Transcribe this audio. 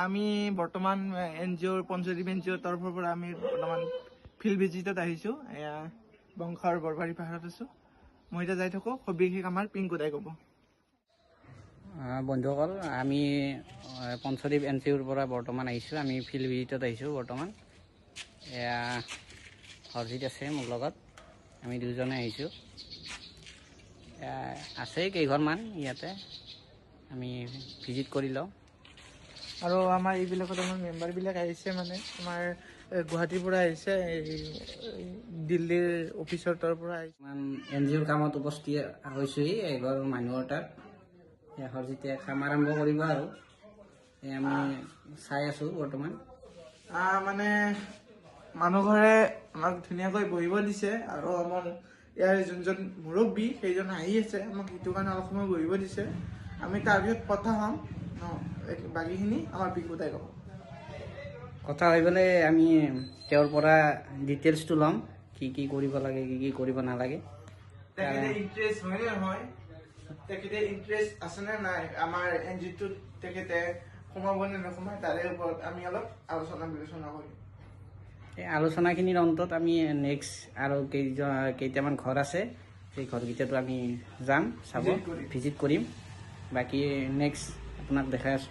আমি বৰ্তমান N G অ'ৰ, পঞ্চদ্বীপ এন জি অ'ৰ তৰফৰ পৰা আমি বৰ্তমান ফিল্ড ভিজিটত আহিছোঁ। এয়া বংশৰ বৰবাৰী পাহাৰত আছোঁ। মই এতিয়া যাই থাকোঁ, সবিশেষ আমাৰ পিংকুদাই ক'ব। বন্ধুসকল, আমি পঞ্চদ্বীপ এন জি অ'ৰ পৰা বৰ্তমান আহিছোঁ। আমি ফিল্ড ভিজিটত আহিছোঁ বৰ্তমান। এয়া হৰজিত আছে মোৰ লগত, আমি দুজনে আহিছোঁ। এয়া আছে কেইঘৰমান ইয়াতে, আমি ভিজিট কৰি লওঁ। আৰু আমাৰ এইবিলাকত আমাৰ মেম্বাৰবিলাক আহিছে, মানে আমাৰ গুৱাহাটীৰ পৰা আহিছে, এই দিল্লীৰ অফিচৰ তৰফৰ পৰা আহিছে। বৰ্তমান এন জি অ'ৰ কামত উপস্থিত হৈছোহি এঘৰ মানুহৰ তাত। এয়া হৰজিতে কাম আৰম্ভ কৰিব আৰু এই আমি চাই আছোঁ বৰ্তমান। মানে মানুহ ঘৰে আমাক ধুনীয়াকৈ বহিব দিছে আৰু আমাৰ ইয়াৰ যোনজন মুৰব্বী, সেইজন আহি আছে। আমাক সেইটো কাৰণে অলপ সময় বহিব দিছে। আমি তাৰপিছত কথা হ'ম ন, বাকীখিনি আমাৰ পিংকুদাই ক'ব। কথা হৈ পেলাই আমি তেওঁৰ পৰা ডিটেইলছটো ল'ম, কি কি কৰিব লাগে, কি কি কৰিব নালাগে। তেখেতে ইণ্টাৰেষ্ট হয় নে নহয়, তেখেতে ইণ্টাৰেষ্ট আছে নে নাই, আমাৰ এন জি অ'টোত তেখেতে সোমাব নে নোসোমায়, তাৰে ওপৰত আমি অলপ আলোচনা বিলোচনা কৰিম। এই আলোচনাখিনিৰ অন্তত আমি নেক্সট আৰু কেইটামান ঘৰ আছে, সেই ঘৰকেইটাতো আমি যাম চাব। Visit কৰিম। ভিজিট কৰিম। বাকী নেক্সট আপোনাক দেখাই আছোঁ।